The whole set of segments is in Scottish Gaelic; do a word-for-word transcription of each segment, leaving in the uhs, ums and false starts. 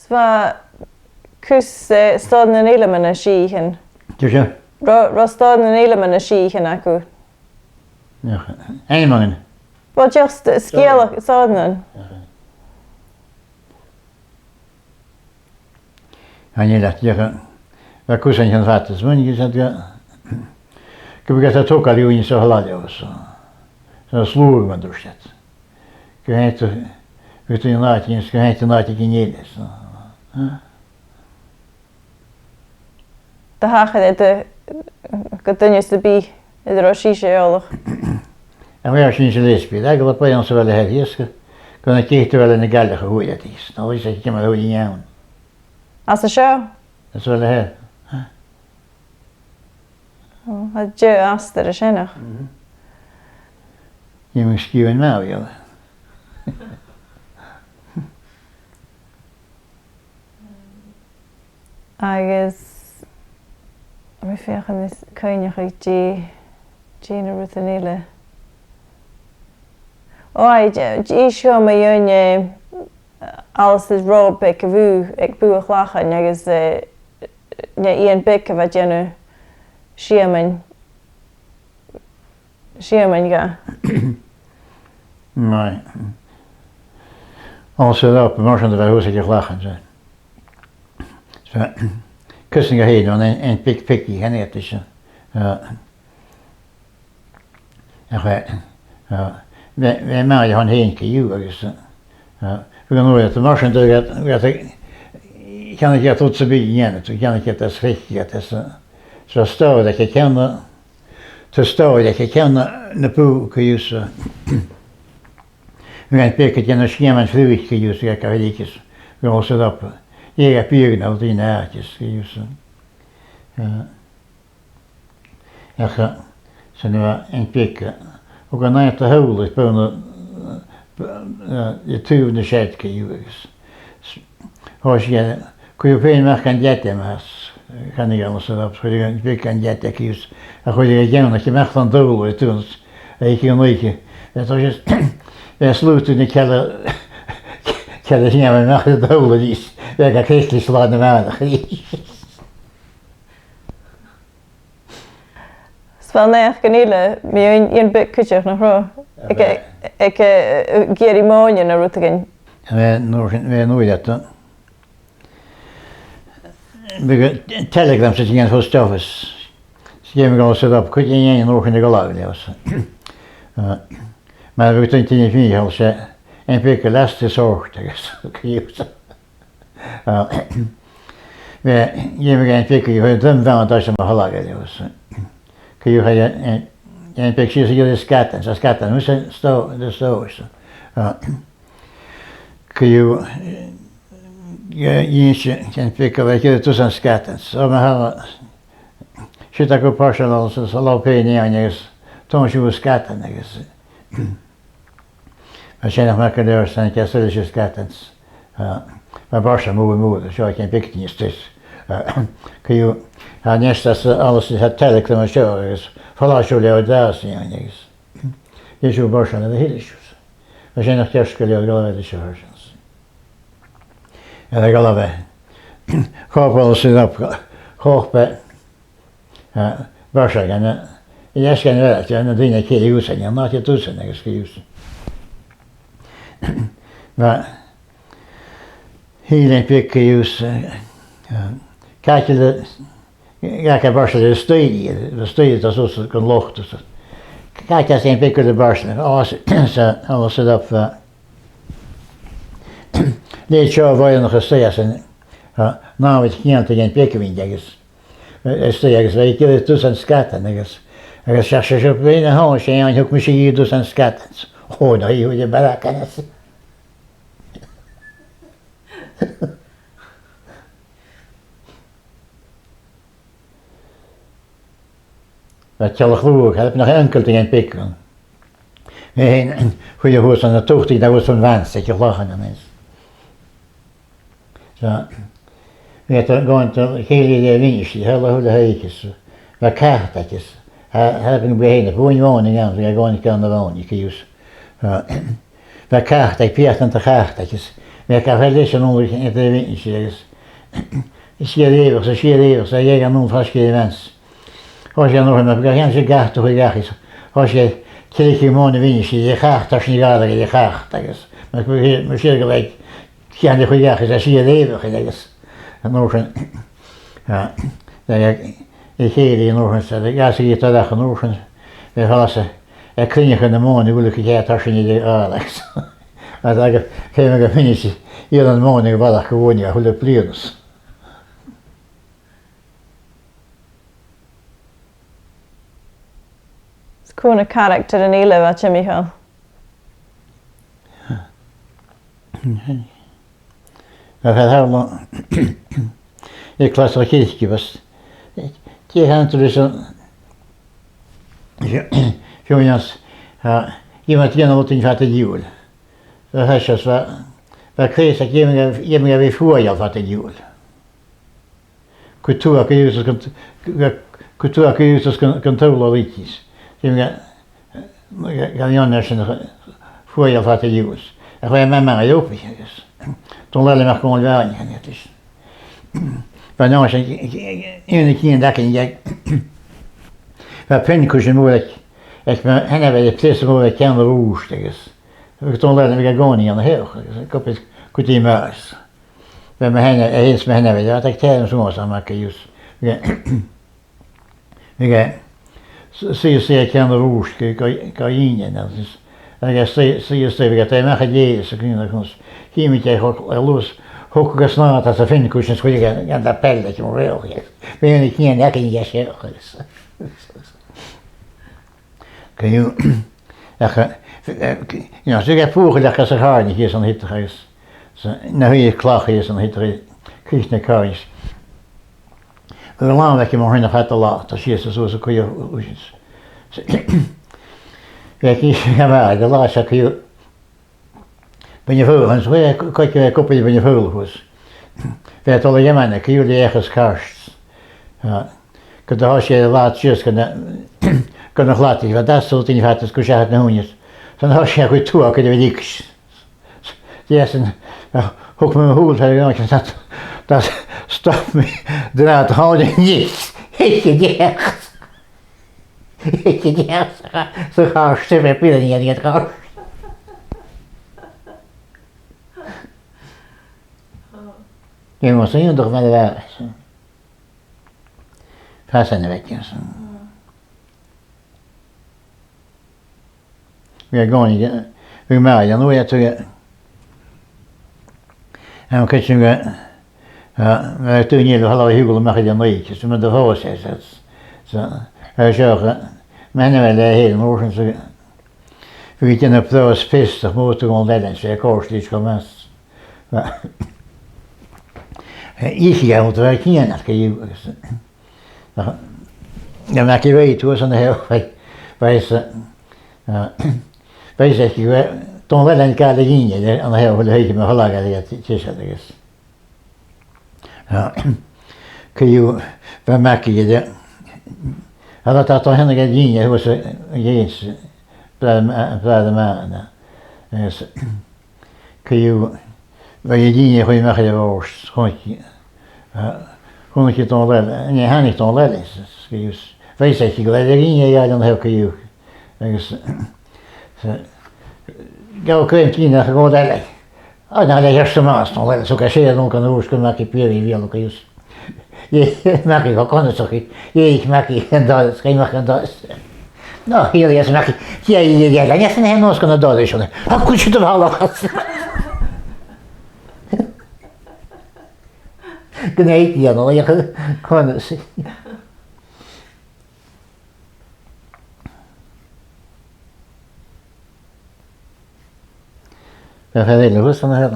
'S bha cus, eh, stoirnean eile mun a' sìthean. Dè seo? Robh, robh stoirnean eile mun a' sìthean agaibh? Nach, ainmean. Bha just sgeulachd, stoirnean. Nach. Chan eil iad, dìreach, bha cus an sin fada, 's bhuineadh iad gu, gum biodh iad a' togail dhaoine sa halla leotha, so, so sluagh mun tuirt iad. Gu h-àraidh, bhiodh tu an àite, gu h-àraidh an àite gu h-àraidh, so. Do thachair iad gu duine sam bith idir a' sìseadh eòlach. An uair sin 's e Leisbeth, agus le buidheann sa bhaile a th' air, gun a' cheist a bheil na Gàidheil a' fuireach is, no, is e ciamar a tha i ann. Às a seo? Às a bhaile a th' air. Ò, tha deagh astar an sin, nach? Mhm. Nì mi sgian math, eile. Agus, bha mi a' feuchainn ris cuimhneachadh dè, dè na rudan eile. Ò, aidh, dè, dè seo mu dheidhinn, eh, Alasdair Rob aig a' bhùth, aig bùth a' chlachain agus, eh, na Iain Beag a bha a' dèanamh sìomain. Sìomain dha. Right. Alasdair Rob, mar sin a bha shuas aig a' chlachan, 's e. So, cus na ghaoth fhèin, an, an, am Beag Peigi, chan e, 's e. Uh, ach, uh, uh, bha, bha mi a' dol a dh'innse dhut agus, uh, uh, bha an uair, mar sin, bha, bha, cheannaich iad rud sam bith a dhèanamh, cheannaich iad às, chreic iad às, uh, so stòr aig a' cheann, Tha stòr aig a' cheann na bùth co-dhiù, 's bha am Beag a' dèanamh sìomain fliuich co-dhiù, 's gach a bha leis, bha Alasdair Rob, dh'fheuch e biadh no daoine àite co-dhiù. Eh, ach, eh, 's ann a bha am Beag, eh, thug e an aon taobh a-null is bha e, eh, eh, a' taobh na seairc co-dhiù agus s-, thòisich e, cuiridh thu fhèin a-mach gun deatamh às, chanadh Alasdair Rob, cuiridh am Beag gun deatamh co-dhiù, a chuireadh e a' cheann a-mach dhan taobh a-null is turas, a' cheann oidhche. Bha e, bha e a' sluatann na cealla, cealla sìoma a-mach dhan taobh a-rithist, bha e ga chreic leis an làmh a-màireach. 'S bha naidheachdan eile mu dheidhinn Iain Beag cuideachd, nach robh? Aig, aig, eh, ag iarraidh mòine no rudeigin. Bha, an uair sin, bha an uair ud. Bhiodh telegrams a' tighinn dhan post office. 'S dh'fheumadh Alasdair Rob cuideigin an uair sin a dhol leis. Eh, mar a bhiodh daoine a' tighinn a-nall, 's e am Beag a leasaicheadh sòrt agus co-dhiù. Ah, bha, dh'fheumadh am Beag a chuir drom bheann às a' mhàileag leis. Co-dhiù, chaidh, eh, am Beag sìos a dh'iarraidh sgadan, 's e sgadan, thusa stò-, de stòr, so. Ah, co-dhiù, eh, dh'inns am Beag gu bheil e ag iarraidh dusan sgadan. So, ma tha siud agaibh, pàirt a-null, 's, 's an latha fhèin agus tòisich sgadan agus Bha sin a' maireachd gu leòr, 's ann a' ceasnachadh sgadan. Ah, bha bàrr mòr, mòr, seo aig am Beag a-staigh. Ah, co-dhiù, tha an-dràsta, 's a, Alasdair, tha telegram an seo, agus falbh seo le dhà-san agus dh'inns sibh am bàrr sin a thilleadh sibh. Bha sin a' cheist gu leòr, gu leòr air seo, air sin. Air a dhol a bhith. Chòrd Alasdair Rob, chòrd e Eh, bha sin gun, eh, an easgann a bh' aige, na daoine a' cèilidh dhutsa, an àite dhutsa agus co-dhiù. Bha, thill am Beag co-dhiù, eh, eh, caicheadh e, gach a bha sin a' stèidheachadh, a' stèidheachadh às, às gun lochd, às. Caicheadh am Beag gu bhàrr sin, às, 's e, Alasdair Rob, eh, leithid seo a bh' ann a-staigh às an, eh, nàmhaid cheantainn am Beag a bhith agus Eh, is dòcha agus bha e ag iarraidh dusan sgadan agus, agus seach 's e seo beagan a thàinig e, an thug mise dhi dusan sgadan. Ò, no, dh'fheumadh e barrachd ann. Bha teaghlach Ruadh, tha, nach e uncail do dh'Iain Beag. Bha e fhèin, chuir e shuas ann an tobhtaidh, no shuas san bhansa aig a' chlachan a-nis. So, bha iad a' gabhail cèilidh le Mhìnis, a h-uile, a h-uile h-oidhche. Bha cat aige, tha, tha e beagan buidhe fhèin, a' bhuain mhòine ann, bha e a' gabhail ceann a' mhòine, co-dhiù. So, bha cat aige, pìocan de chat aige, Bha e gu feum leis an ùrlar a bhith a' bhith sin agus sìor èigheach 's sìor èigheach 's a dh'fheuch e an ùrlar faisg air a' mheas. Thòisich e an uair sin, bha e gu h-àraidh gu h-àraidh, thòisich e, thòisich e a' creic mòine a' bhìdh sin, a' chat, tarsainn a' ghàrraidh a' chat, agus mar, mar, mar sin gu bheil ceann a' chuideachd is e sìor èigheach agus an uair sin, a, a, a chèilidh an uair sin, 's a dh'fhàs e gu tarrac an uair sin, bha e a' falbh 's a' cruinneachadh na mòine uile gu ceart tarsainn a' ghàrraidh. Agus feumaidh gu minic iarraidh na mòine a bharrachd gu buan a h-uile bliadhna. Is cò na caractaran eile a bha timcheall? Bha fear thall aig clas a' chirce, bha e, dè chanadh tu ris an, Fionnans, a, dh'fheumadh tu dèanamh rudeigin fad an t-siubhail. Bha e, bha, bha e a' creidsinn gu, gu, gum biodh e a' fuaigheal fad an t-siubhail. Cuir tuagh gu ìre 's gun, gu, cuir tuagh gu ìre 's gun, gun tadhal a' ruith. Dh'fheumadh e, gan, gan ionnsaigh sin, fuaigheal fad an t-siubhail. Ach bha e math, math obrach agus Dòmhnall Ailean MacDhòmhnaill Bheàrn, chan eil fhios. Bha an uair sin, aon a' chiad againn, bha pincushion mòr aig, aig mo sheanmhair, a' phreasa mòr aig ceann a' rùisg agus bha Dòmhnall Ailean, bha e an-còmhnaidh an seo agus cuideachd cuideachd mar sin. Bha mo sheanmhair, a sheanmhair, bha i aig tèarm suas am Mac a' Ghiùths. Bha, bha i, s-, suidhe, suidhe aig ceann a' rùisg gu, gu, gu h-ìre, agus, agus suidhe, suidhe, suidhe, bha i a' dol a-mach a leughadh 's a' cruinneachadh, chì mi dè cho, a luas, thog e gu snàth às a' phincushion 's chuir e gu, gun a' pheile aig mo bheul. Bha e an-còmhnaidh a' gabhail e seo agus. Co-dhiù, ach, eh, eh, you know, 's e buachailleachd às a' chàrnaidh shìos an taigh agus, so, na shuidhe clach shìos an taigh, cruit na càrnaidh. Bha làn aige mar sin a' faighinn a-mach, tha sìos is suas a' cuibhle. Bha e ag innse dha mhàthair, an latha seo co-dhiù, buidheann faollaidh, bha e, co-, co-, cupa de bhuidheann faollaidh shuas. Bha e a' dol a dh'fheumachdainn co-dhiù le each is cairt. Ah, gun do thòisich e a' laighe sìos gun a', gun a' chladaich, bha e a' dol a dh'fhaighinn fad is gu seachad na h-ùine. 'S ann thòisich e a' cur tuagh air a' bhriogais. Dh'fheuch sin, ah, thug mi mo shùil air a' ghnothaich, 's ann, dà, stop mi, dà, dà, thàinig e a-nis, thèid e a-steach. Thèid e a-steach sa, sa chairt, 's e bha e a' bruidhinn air a' chairt. Dh'fheumadh sin iongantach mar a bha e. Fascinating, so. Bha e an-còmhnaidh, bha mi an uair a tugadh, am, cuideachd, ah, bha daoine eile a' falbh a shiubhal a-mach air an oidhche, 's bha iad a' fàs, 's, 's, 's, eh, seo, eh, mo sheanmhair leatha fhèin an uair sin, 's bha i a' dèanamh brosnan peasta, mòr a' dol dhan eilean, 's e a' còrdadh ris gu math. Bha, eh, ith i a' dol a' chian aca, agus, eh, Ach, nuair a bha e a' ruith suas an seo, bha, bha e, eh, bha e, eh, Dòmhnall Ailean a' gabhail a dh'fhine, an seo, a bheil thu a' tuigsinn, mo cholaiste agus, eh, co-dhiù, bha Maggie, eh, a bha a' dol a sheinn aig a dh'fhine, shuas a, a dh'fhèin, eh, bràthair, eh, bràthair mo mhàthar, eh, agus, Co-dhiù, bha e a' dol a dh'fhine a' chur a-mach air a' bhòrd, chunnaic, eh, chunnaic i Dòmhnall Ailean, an e thàinig Dòmhnall Ailean, s-, s-, co-dhiù, s-, bha e a' smaoineachadh gu bheil e air a dh'fhine a dh'fhàil an seo co-dhiù, agus, eh, ghabh e grèim tinn air Dhòmhnall Ailean. Ò, na, le, hearst a-mach, Dòmhnall Ailean, so, gu sèimh a-null gun a dhùisg gu Maggie Peary a bhith a' dol co-dhiù. Dh'èigh Maggie, cho connasach i, dh'èigh Maggie an doras, chaidh Maggie an doras. No, dh'èigh Maggie, dh'èigh, dh'èigh, dh'èigh, an e sin a th' ann os cionn an dorais sin? Ach, cuir siud a bhàrr às. Gun èigh i, no, dh'èigh, connasach i. Bha fear eile shuas an seo.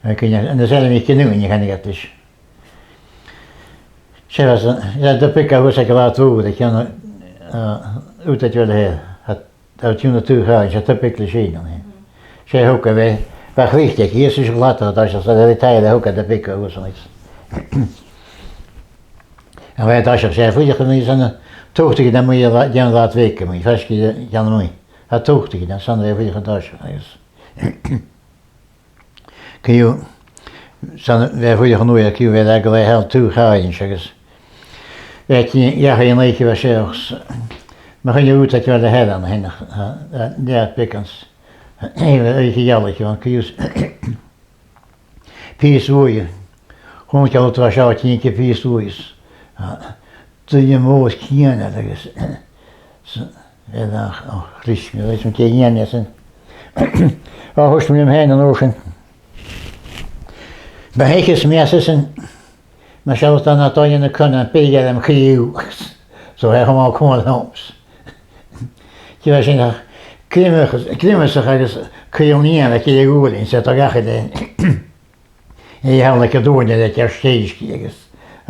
Aig an, an, an seo mi cinn ùine, chan eil fhios. 'S e, bha, 's e, 's e Dubh Beag a bh' ann shuas aig an Àth Mhòr, aig an, eh, Ùdaid Bhaile Shear. Tha, tha tiúna tuath, 's e Dubh Beag le sin, an e. 'S e a thog e, bha, bha a' chroit aige shìos an cladach, tha, 's e, 's e, a retired a thog e Dubh Beag a bh' ann shuas. A bha e, tha, 's e, 's e a' fuireach a-nis ann an, tugtar gu na mu a' dèanamh làrach bheag a-muigh, faisg air a' cheann a-muigh. a' tugtadh, an sin a bha e a' fuireach an toiseach, agus co-dhiù, 's ann a bha e a' fuireach an uair, co-dhiù, bha e a' dol a dh'fhalbh taobh a' chàirdeis, agus bha e a' tighinn dhachaigh an oidhche a bha seo, 's mo chuimhne ùr, tha e air a bheil a h-aon a th' ann, a, a, a, Dad Pickens. Bha e a' tighinn dhachaigh, co-dhiù, 's pìos bhuidhe. Chunnaic e an uair sin, tha e a' tighinn, pìos bhuidhe. A, duine mòr cianail agus, 's, a, ach, o, chlis mi, leis an dè dhèanadh e sin. O, thuirt mi rium fhèin an uair sin, ma theicheas mi às a sin, ma sheallas tu na dòigh na cùisean, bidh e air a' chridhe. So, tha e cho math còmhla riumsa. Dè bha sin ach greimeas-, greimeasachd agus caol-nighean aig a h-uile duine, 's e a' dol dhachaigh leis. E a' dol aig an duine le ceart èisg agus,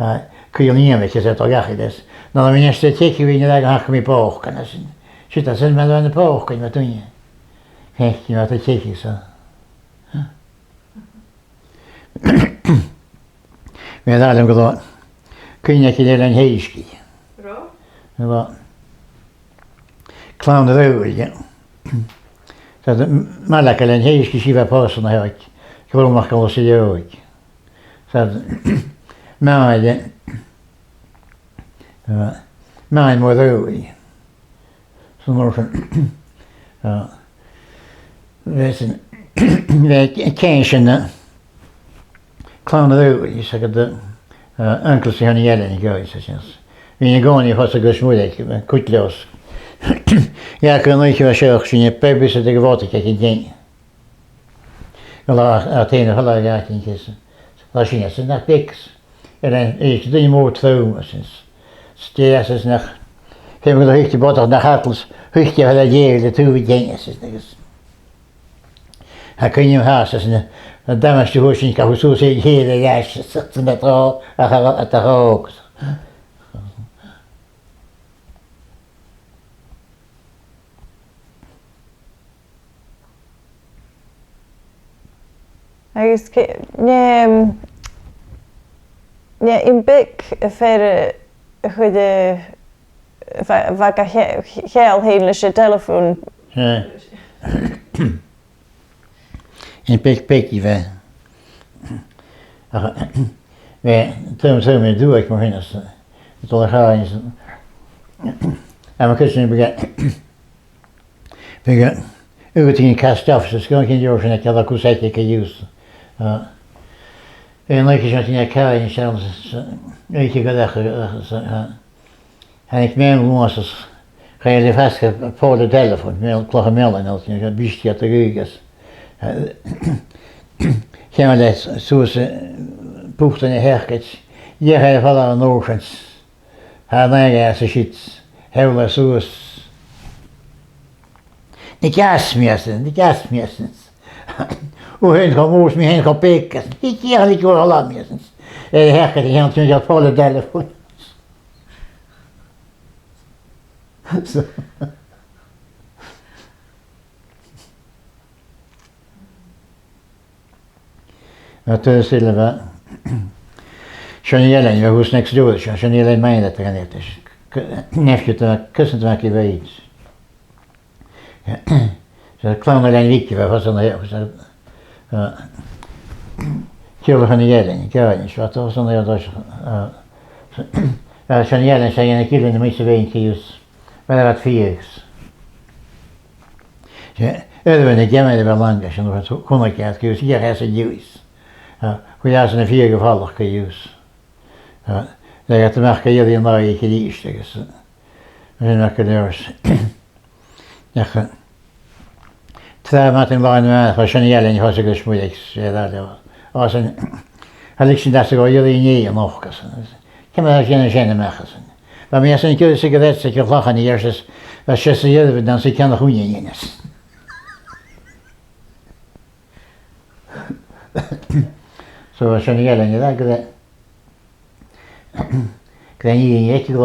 a, caol-nighean aige 's e a' dol dhachaigh leis. Nuair a bhithinn a' teicheadh, bhithinn ag ràdh gun tachradh mi bòcan às a sin. Siud às a sin, mar a bha na bòcain, mar duine. Feuch, mar a tha teicheadh, so. Bha e ag ràdh rium gu robh cuimhne aige air an t-èisg. Robh? Robh. Clann Raghnaill, yeah. Tha, m-, Mairead Elaine Hèisg, 's i bha pòsta an seo aig Glùin MacAmhlaigh sa Leòdhas. Tha, Mairead, eh, Mairead Mòr Raghnaill. San uair sin, eh, bha sin, bha ceann sin, eh, Clann Raghnaill, is aca, eh, uncle sa Sheonaidh Ailein, gu, is a sin. Bhithinn an-còmhnaidh a' fàs a' ghois muir aige, eh, cuid leos. Dh'fhàg e an oidhche a bha seo, sin e, babysit aig a' bhòt aig an teine. Gu làr, a, teine fala a dh'fhaicinn, is, tha sin, is nach biodh, air an, is duine mòr trom, is, is, is dè as is nach, feumaidh gun do thuit am bodach na chadal, thuit e far an dèidh le taobh an teine, is, agus Tha cuimhne agam fhathast, is na, na damaiste a fhuair sinn, chaidh suas air a chèile air ais, is, is na tro, a tha, a tha óg. Agus ce-, nì, nì am biodh am fear a chuir, bha, bha ga che-, cheangal fhèin leis an telefon. Eh. Am biodh Peigi, bha, ach, bha, tuigidh mi, duaich mar sin, is, a' dol a chàirdean, is, am a' cuideachadh, bhiodh, bhiodh, ugh, a' tighinn a-steach, is gun cinn deòir sin, a' ceangal cus aice co-dhiù. Ah, an oidhche sin, a' tighinn a chàirdean, is, is, oidhche gu deach, is, ah, Thàinig meadhan-ghlùin is chaidh e a dh'fhosgladh pòla telefon, meal-, clocha meallain, no, bhisteadh a' ghuidhe agus, eh, cheangail e suas, eh, putain a sheacaid, dh'fheuch e air falbh an uair sin, tha an aghaidh às a siud, sheall e suas. Nì ceart, a Mhairead, nì ceart, a Mhairead. Thu fhèin cho mòr 's mi fhèin cho beag, nì ceart, nì ceart, a Mhairead. Eh, sheacaid a cheangal, tha mi a' dol a dh'fhosgladh pòla telefon. So, na turas eile bha, Seonaidh Ailein, bha, who's next door, Seonaidh Ailein Mairead a bh' ann, nephew to, cousin to Mairead. So, Clann Ailein Mhic, bha, was on the, was, uh, Ciùil Sheonaidh Ailein, Gàidhlig, so, was on the other, uh, uh, Seonaidh Ailein, 's e a' gillean a-muigh sa bheinn, he was, well, that fears. 'S e, air a bheil na geamairean a bha làn, sin, chunnaic e iad, he was, he has a use. Uh, chuir e às na fiadh a' falach, he was. Uh, le gad a-mach gu iarraidh an aghaidh a-rithist agus, uh, sin mar gu leòr. Ach, eh, tràth madainn latha an-diugh, bha Seonaidh Ailein a' fàs a' ghois muir aig, 's e a' dol leotha. Ò, sin, cha leig sinn às a dhol a dh'iarraidh an aghaidh a-nochd às. Ciamar a tha sin a' dèanamh a-mach às sin? Bha mi às an cuireadh cigarettes aig a' chlachan a dh'iarras, bha sibhse a' dèanamh anns a' cheann a chuimhne a dhèanamh. So, bha Seonaidh Ailein a' dol gu bheil, gu bheil nighean aice gu,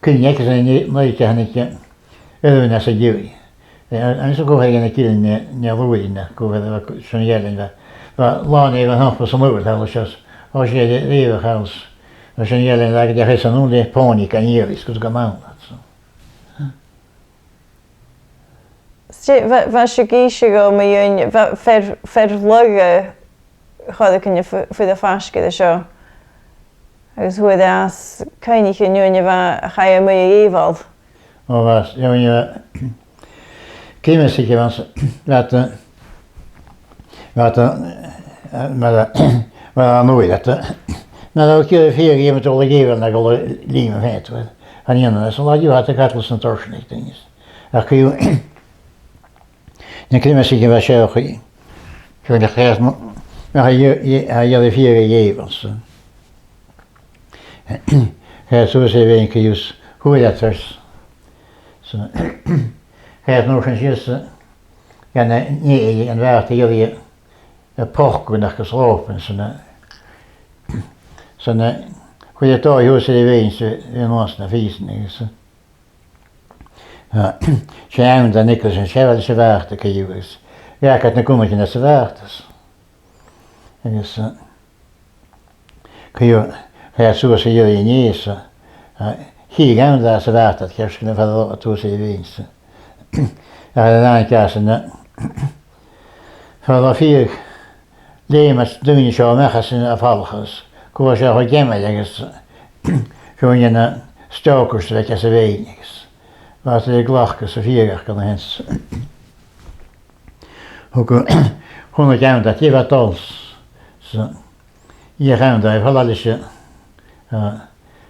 cuimhne aice-san an oidhche a thàinig, eh, Eòghann às an dèidh. Eh, an, an seo gu bheil e na gillean ne, ne luaidh na gu bheil, eh, Seonaidh Ailein, bha, bha làn air an t-snob san uair, thall a seo, ò, 's e, eh, riamh a chanas, bha Seonaidh Ailein a' dol gu deach esan an uair le pònaidh gan iarraidh, 's gus gun ann, so. 'S Dè, bha, bha sibh ag innse dhomh mu dheidhinn, bha fear, fear lagha, chuir e cuimhne f-, far am faisg air seo. Agus fhuair e às coinneachadh an uair a bha, chaidh e a-muigh a dh'Europe. Ò, bha, dè an t-ainm a bha, Clímasaig a bh' ann, bha iad, bha iad, eh, mar a, mar a nuair iad, mar a bha ciall a' fighe a dh'fheumadh dol a dh'Europe no dol a Lìoma fhèin, chan eil ann, is an latha an-diugh tha iad a' cadal sna dorsan aig daoine. Ach co-dhiù, na Clímasaig a bha seo, chaidh, chaidh, chaidh, chaidh, chaidh iad a dh'Europe, so. Chaidh iad suas air a' bheinn co-dhiù, fhuair iad fear. So, chaidh iad an uair sin sìos, eh, gun an, an, an bhàta a dh'fheumadh, eh, pocannan agus lòpan, so na, so na, chuir iad dòigh shuas air a' bheinn, so, bha e nas na phìosan agus, eh, ah, 's e Anndra Nicholson, 's e a bh' air a' bhàta co-dhiù agus, dh'fhàg iad na gunnaichean às a' bhàta. Agus, eh, co-dhiù, chaidh iad suas a dh'iarraidh an fhèis, eh, eh, chitheadh Anndra às a' bhàta, ceart gu leòr, far an robh iad suas air a' bheinn, so. Ach an aon chas, eh, far an robh fiadh, leum iad daoine seo a-mach às an, a' falach agus chuala seo cho geamaireach agus, eh, feadhainn de na stokers a bh' aig às a' bheinn agus, bha iad air a ghlacadh sa fiadh aca an sin. Thug, chunnaic Anndra dè bha dol, so, dh'fheuch Anndra a dhol leis a', a,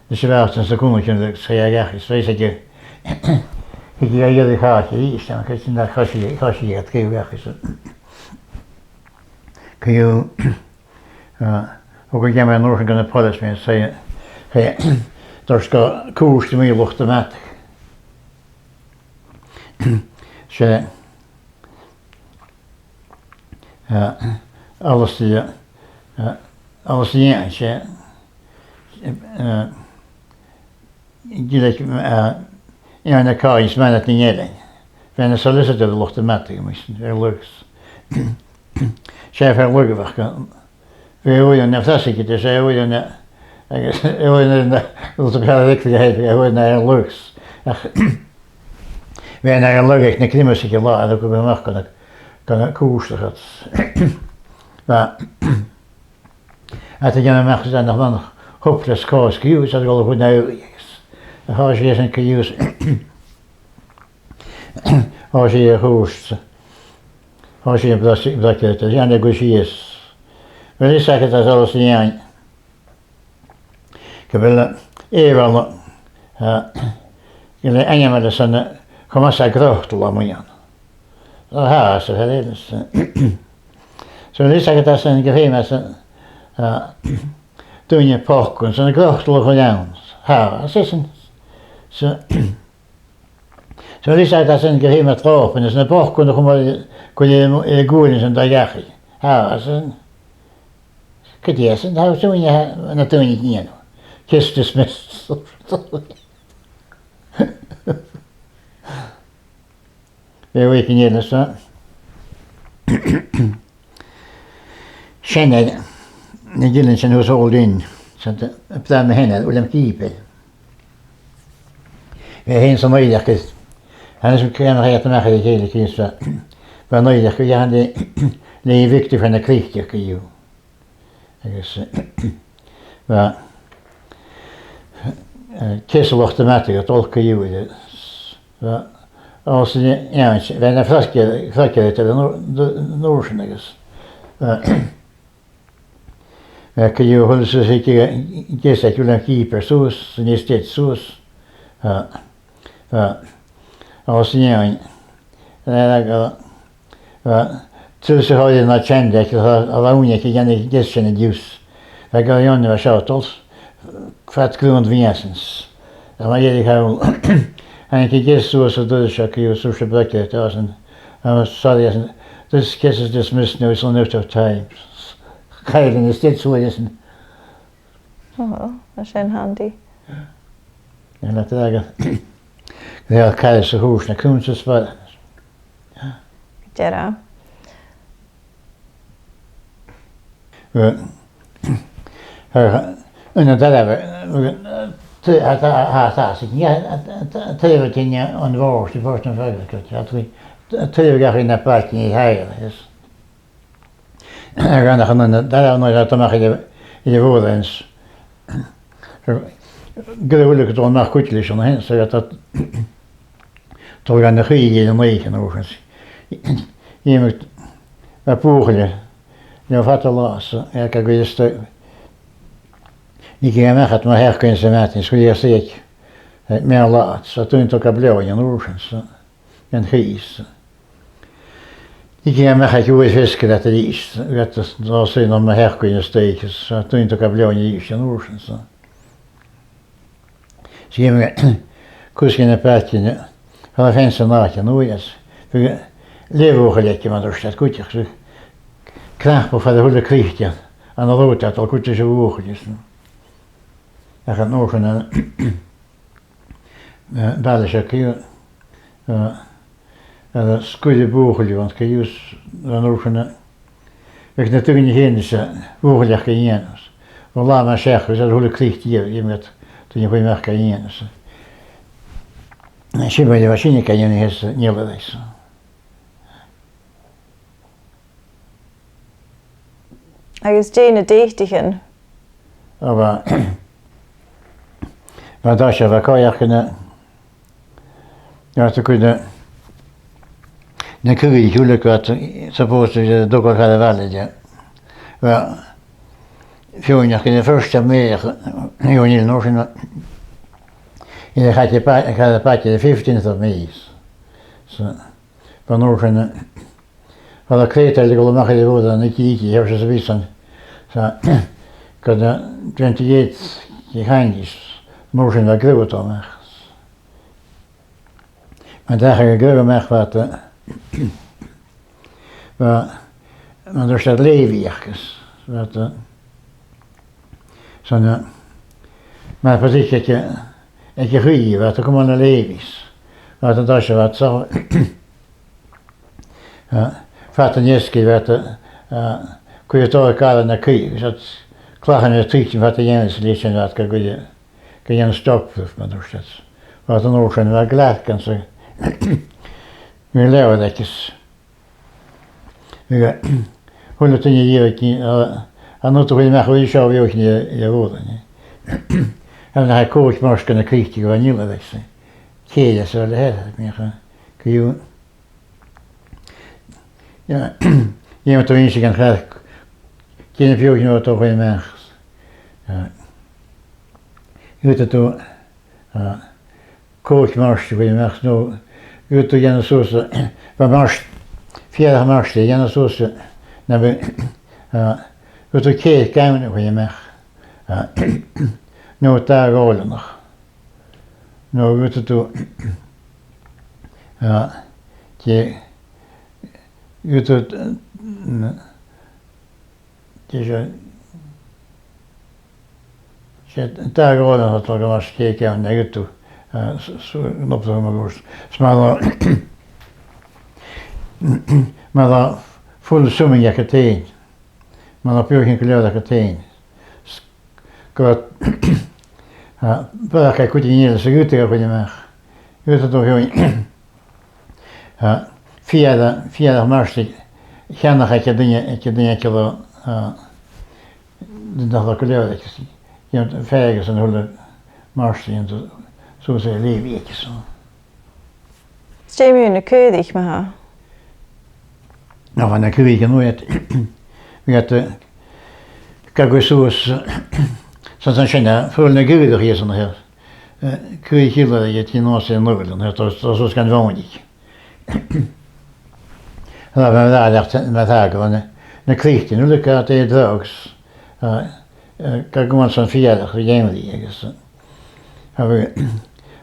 leis a' bhàta anns a' ghunnaich agus chaidh e dhachaigh, so 's e, chaidh e a dh'iarraidh a chàch a-rithist, ach chaidh sin, choisich, choisich iad, chaidh e dhachaigh, so. Co-dhiù, a, thug e geamaireachd an uair sin gu na poilis, mar a shaoil, chaidh, thuirt e gun cùirt e mu luchd-amadaich. 'S e, eh, Alasdair, eh, Alasdair Iain, 's e, eh, gilleadh, eh, Iain a' Chàigh is Mairead NicEathain. Bha e na solicitor do luchd-amadaich, mar sin, air leth. 'S e fear lagha a bh' aca, bha e uaireannan na phrosecutor, 's e uaireannan, agus uaireannan na, rud a bha air a bhith aig, bha e uaireannan air leth. Ach bha e air leth aig na Clímasaig an latha a thug a-mach gun a, gun a' chùirt a chionn. Bha, a' dèanamh a-mach às dèidh nach, nach hopeless cause co-dhiù, 's a' dol a chur na h-uaigh agus. Ach thòisich esan co-dhiù. Thòisich e a' chùirt. Thòisich e a' bros-, brosecutair, dhèanadh e gu sìos. Bheil fhios agad, arsa Alasdair Iain, gu bheil, eh, Èibhinn, eh, gu bheil ainmeil airson, eh, cho math 's a tha Grothal a-muigh ann. Ò, tha, arsa fear eile. So bheil fhios agad, arsa esan, gu feum, arsa, eh, duine pocannan airson Grothal a chur ann? Tha, arsa esan. So, so bheil fhios agad, arsa esan, gu feum lòpan is na pocannan a chumail, cuir air, air a' ghualainn airson dol dhachaigh? Tha, arsa esan. Gu dè, arsa esan, tha, 's e, tha, na daoine a' dèanamh. Case dismissed. Bha e uair còmhla ris, eh, seanair nan gillean sin shuas Old Inn, 's e, eh, bràthair mo sheanar, William Keeper. Bha e fhèin san oighreachd, chan eil fhios agam ciamar a chaidh iad a-mach air a chèile, Críost, bha, bha an oighreachd gu dearbh le, le Victor Fenna Crichtiach co-dhiù. Agus, eh, bha, eh, case luchd-amadaich a' dol co-dhiù, eh, bha, os, eh, bha na frosgir, frosgir air an uair, an uair sin agus, eh, eh, co-dhiù, a h-uile suas aig, eh, case aig William Keeper suas, an estate suas, eh, eh, os, eh, eh, eh, Bha, tusa a' chòrr na teine, agus a, a bha ùine aige a' dèanamh deas sin an-diugh. Bha e ag ràdh, bha seo a' dol fad grunn mhìosan. Ach ma dh'fhaodte, thàinig an case suas an turas seo, co-dhiù, suas a' bhroicear, arsan, "I'm sorry," arsan, "this case is dismissed now, it's run out of time." Chaill an estate suas, arsan. Oh, well, tha sin handy. An leat aige. Bha e a' caitheamh sa chùirt na cùnsa spàin. Dearbh. Well, eh, an dara, eh, tha, tha, tha, tha, tha, tha, tha, tha, tha, tha, an bhòrd, the person of agriculture, tha, tha, taobh dhachaigh na bailtean a thàinig, is. Agus nach ann an dara uair a tha iad a-mach air a' bhùrn. Gu bheil a h-uile càil a' dol a-mach cuide leis an sin, so tha iad a' dol gun a' chùis air an oidhche an uair sin. Dh'fheumadh iad buachaille le fada latha, so, aig a' ghuidhe sta. Nì gum bi a-mach iad mu sheachdain sa mhadainn, is chuir iad a-staigh, eh, meadhan-latha, so tha iad a' dol gu bleoghainn an uair sin, so, an chùis, so. Nì gum bi a-mach aig uair feasgar iad a-rithist, iad a' dol a-staigh no mu sheachdain a-staigh, so tha iad a' dol gu bleoghainn a-rithist an uair sin, so. Is dh'fheumadh cus de na bailtean, far am faighinn san àite an uair sin. Bhiodh leth-bhuachaille aige, mar a thuirt iad cuideachd, so cnap far a bheil a h-uile croit ann an rud a' dol cuide ris a' bhuachaille, so. Ach an uair sin, eh, eh, bhalaich aca, eh, air an sguir am buachaill bhon chaidh, an uair sin, eh, bhiodh na daoine fhèin is, eh, buachaill aca a' dèanamh. Bho latha mar seachd, is air a h-uile croit a dh'fheumadh duine a chumail a-mach ga dhèanamh. Sin mar a bha sinne ga dhèanamh, is, eh, an iolra, is. Agus dè na dèitichean? Ò, bha, bha an toiseach, bha còignear, no, tha cuid de na caoraich uile aca, suppose, a' dol gu fear a' bhaile, yeah. Bha feadhainn aca an first of May, no, an uair sin, an uair sin chaidh am ba-, chaidh am baile air a' fifteenth of May. So, bha an uair sin, bha an creutair a' dol a-mach air a' bhùrn aig a' chèile, tha sin a' bhith-sa, so, gu twenty-eighth de Chaingis, an uair sin bha an crodh a' dol a-mach. Mar a thachair an crodh a-mach, bha, eh, bha, mar a thuirt iad, leaveys aca, bha, eh, sin, eh, mar a bha aig, aig a' chùis, bha iad a' cumail na leaveys. Bha iad an toiseach, bha iad, so, eh, fad an fheasgair, bha iad, eh, eh, cuideachd a' gabhail na caoraich, agus iad a' cleachdadh na tuitean fad a' gheamhraidh, 's leis sin bha iad ga, ga, ga dhèanamh stop proof, mar a thuirt iad. Bha iad an uair sin, bha iad a' gleac anns a', bha leabhar aige. Agus a h-uile duine a dh'fheumadh, eh, an rud a chuir a-mach, chuir seo bheothaichean air, air a' bhùrn, eh. Agus nach e còig mort gu na croitean a bha an iolra aige, eh. Cèilidh às a bheil a h-aon, mi, eh, gu, yeah, dh'fheumadh tu innse dhan chreach dè na beothaichean a bha tu a' cur a-mach. Eh, dh'fhaodadh tu, eh, còig mort a chur a-mach, no dh'fhaodadh tu dhèanamh suas, bha mort, fìor mhort a dhèanamh suas, no bha, eh, dh'fhaodadh tu ceithir gamhnan a chur a-mach, eh, no dà dh'òileanach. No dh'fhaodadh tu, eh, dè, dh'fhaodadh tu, eh, n-, dè seo, 's e dà dh'òileanach a tha a' dol gu mort, ceithir gamhnan, no dh'fhaodadh tu, eh, s-, s-, an obair a th' ann, mar a thuirt. 'S mar a, mar a bha full swimming aca fhèin. Mar a bha beothaichean gu leòr aca fhèin. 'S gu, eh, bha aca cuideigin eile 's dh'fhaodadh a chur a-mach. Dh'fhaodadh tu fhèin, eh, fìor, fìor mhort a cheannach aig an duine, aig an duine aig an robh, eh, duine nach robh gu leòr aige. Dh'fheumadh tu faighinn às an uair sin a h-uile mort a dhèanamh suas air a' levy aige, so. 'S dè mu na caoraich, ma-thà? No, bha na caoraich an uair sin, bha iad, eh, ga chur suas, eh, 's ann an sin, eh, fhuair na caoraich iad an uair sin, eh, caoraich eile, iad a' tighinn a-nuas air an uair sin, eh, tha, tha suas gun mhòintich. Tha, bha, bha, bha, bha, na, na croitean, uile, ga, dè, drugs, eh, eh, ga cumail san fhìor, a' gheamhraidh agus, eh, a bha,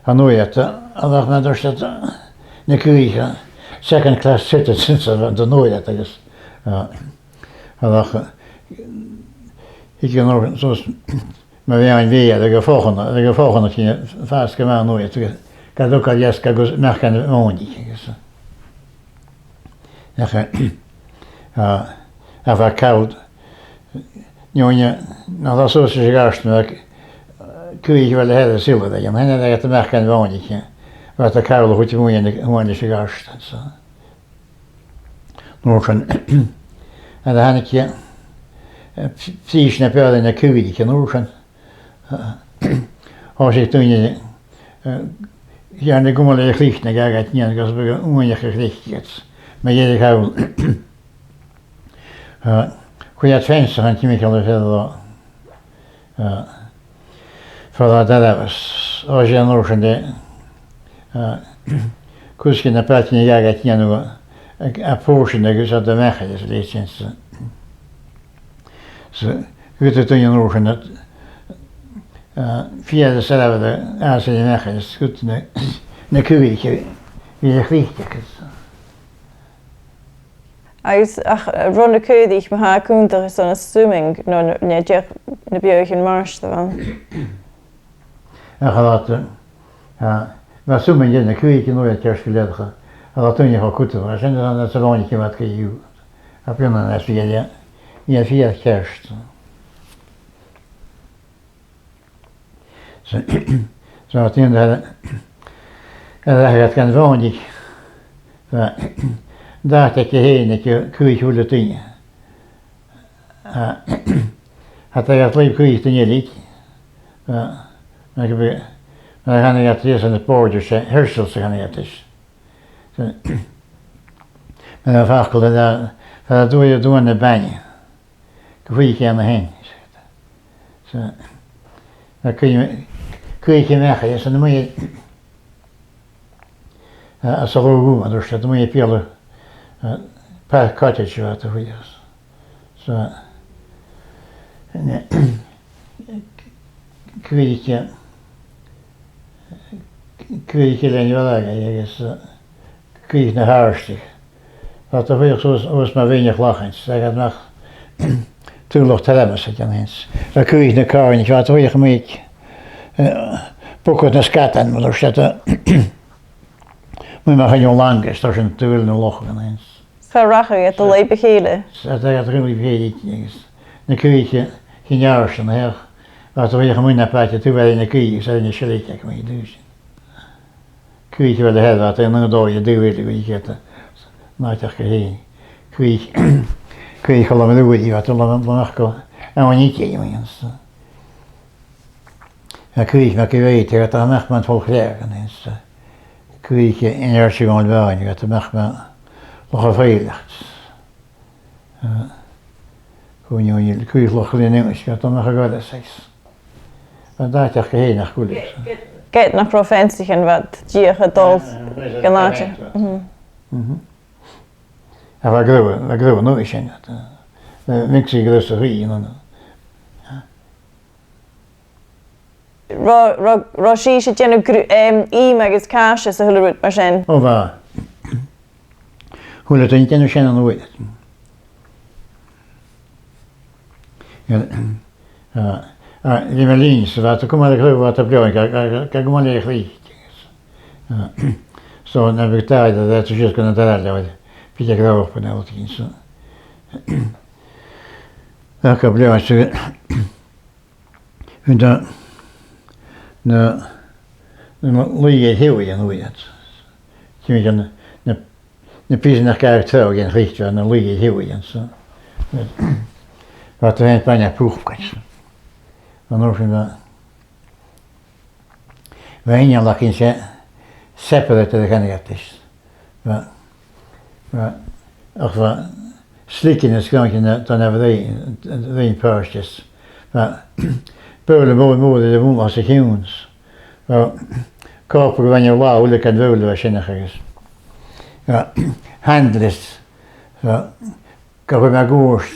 an uair sin, a bha, mar a thuirt iad, na caoraich, eh, second class citizens a bha an uair sin agus, eh, a bha, eh, aig an uair sin, suas, mar a bha an fheur, aig a' phothanach, aig a' phothanach, fàs gu math an uair sin, agus ga togail a-steach gus a-mach gun mhòintich agus, eh, Ach, eh, a, a bha call, no, no, nach robh suas ris a' ghort, no, eh, caoraich a bha le heile sila, dè, an sin a bha iad a-mach gun mhòintich, bha iad a' call a chuid a-muigh an, a-muigh ris a' ghort, so. An uair sin, a thàinig, eh, prìs na b' fheàrr air na caoraich an uair sin. Eh, thòisich daoine, eh, dhèanamh cumail air a' chloich na gabhail iad nighean agus bhiodh uain aca a' chloich iad. Ma dh'fheumadh iad. Eh, chuireadh iad feansaichean timcheall air feadh an latha. Eh, far an robh dealbh, thòisich an uair sin le, eh, cosg na pailtean a ghabhadh iad a dhèanamh, eh, a' phòirsean agus a' dol a-mach às a leithid sin. So, so, dh'fhaodadh daoine an uair sin, eh, fighe às an dealbh a dh'fhàs a-mach às, dh'fhaodadh na, na caoraich a bhith a' chloich aca. Agus ach, eh, an robh na caoraich, ma tha cunntas airson an swimming, no, no, no dìreach na beathaichean mart a bh' ann? Ach, a bheil, eh, bha swimming aig na caoraich an uair sin ceart gu leòr, a bheil daoine cho cudromach, sin an, an, an, an, an, a bheil an, an, an, So, so, tha daoine a, a dh'fhàgadh gan bhonnaich, bha, an t-àite aca fhèin aig caoraich a h-uile duine. A, tha iad a' leughadh caoraich duine eile, a, mar gum biodh, mar a chanadh iad ris an bòrd, 's e Herschel a chanadh iad ris. So, mar a facal a, a, a, duine, duine na bainne. Gu bhith ceann a haon. So, na caoraich, caoraich a-mach às an muir, eh, às an robh an uair sin, an muir beulaibh, eh, Park Cottage a bha iad a' fuireach. So, na, caoraich, eh, caoraich a lean bhalaga agus, eh, caoraich na h-àirde. Bha iad a' fuireach suas, suas mu mheadhan a' chlachain, 's bha iad a-mach tuilleadh tarmas aig an aon àm. Bha caoraich na càrnaich, bha iad a' fuireach a-muigh, eh, bogad nan sgadan, mar a thuirt iad, a-muigh mu choinneamh langa, 's an uair sin a' dol gu loch aig an aon àm. Cha rachadh iad a leughadh a chèile? 'S iad a' dol a leughadh a chèile, agus na caoraich, eh, chinn àrd an each, bha iad a' fuireach a-muigh na b' fhaide, taobh air na caoraich, 's air na seileig aig an aon dùis. Caoraich a bheil a' hearadh, an dòigh a dh'fhuireach iad, an àite aca fhèin. Caoraich, caoraich a' lom an uair, bha iad a' lom, lom aca, a bhith a' fuireach a-muigh an sin. A' caoraich mar gum biodh, tha iad a-mach mun t-sùil-chreag an aon àm. Caoraich an Earraich Dhòmhnaill Bhàin, bha iad a-mach mu Loch a' Phoileach. Eh, Cùinnean, caoraich Loch Ghlinn Innse, bha iad a-mach a' goireas. Bha an t-àite aca fhèin nach cuileas. Ged nach robh feansaichean, bha iad dìreach a' dol gun àite. Mhm. Mhm. Ach bha grùdh, bha grùdh an uair sin, eh, bha iad a' gluasad a' chraoibh, you know. Robh, robh, robh sibhse a' dèanamh gru-, em, ìm agus càise 's a h-uile rud mar sin? Ò, bha. A h-uile duine a' dèanamh sin an uair ud. Air, a, a, bha mi a' linn, 's bha iad a' cumail a' chraobh, bha iad a' bleoghainn, ga, ga, ga, ga cumail a' chraobh. A, so, nam biodh dà, dà, dà, tha sibh gun an dara leabhar, bhiodh e ag ràdh na rudan sin. Ach ga bleoghainn, so, An do, na, na laoigh a' tighinn an uair ud. Timcheall na, na, na pìosan a ghabhadh tu, gheibheadh tu na laoigh a' tighinn, so. Bha iad a' faighinn bainne phucaid. An uair sin bha, bha inneal againn, 's e separate a chanadh iad ris. Bha, bha, ach bha sligean is gnothaichean dhan a' bhruidhinn, bhruidhinn pàirt is. Bha bobhla mòr, mòr air a mhullach sa chiùin. Bha còpaig a bh' ann air latha uile gun bhobhla a bha sin agus. Bha handles, bha, ga chur mun cuairt,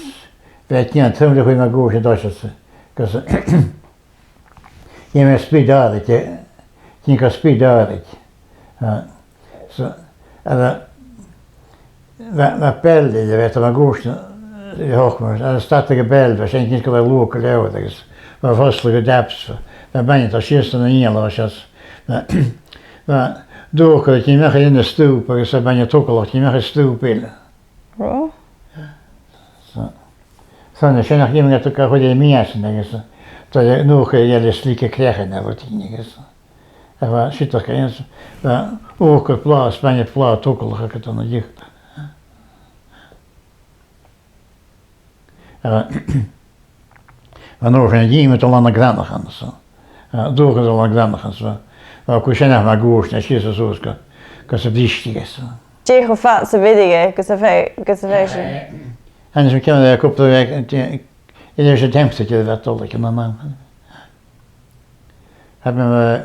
bha e a' tighinn trom le chur mun cuairt an toiseach, agus Dh'fheumadh speed àraid, eh, dh'fheumadh speed àraid. Ah, so, air a, bha, bha bell air a bhith, bha cuairt, eh, a' tighinn, air a stad aig a' bhell, bha sin a' ciallachadh gun robh luach gu leòr agus bha fosgladh gu deas, bha, bha bainne a' dol sìos dhan inneal, bha sin, bha, bha dùthchair a' tighinn a-mach air an stùp agus bha bainne togalach a' tighinn a-mach air stùp eile. Ro? So, so, na sin nach dèanadh iad a' chuid a' mhiasan agus, eh, dol a-nuas gu, eile slige creachain a bha tighinn agus, eh, bha siud ach aon, bha uachdar blàth, bainne blàth togalach aca dhan a' dìochuimhn. Uh, an uair sin, dh'fheumadh tu a dhol ann an granachan, so. Uh, dùthchas a dhol ann an granachan, so. Bha cùisean mar gùis na sìos is suas gu, gus am bristeadh e, so. Dè cho fad 's a bhiodh e, gus am fai-, gus am faigheadh sibh? Tha mi a' smaoineachadh gu bheil e cupla bheag, eh, idir 's an t-seachdain a bha a' dol aig an àm. Tha mi, eh,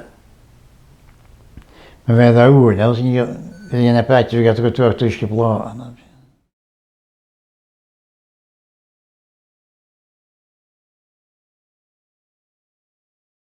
mi bha e ùr, nì, sin, bha e na pàirt bheag a' tuigsinn blàth.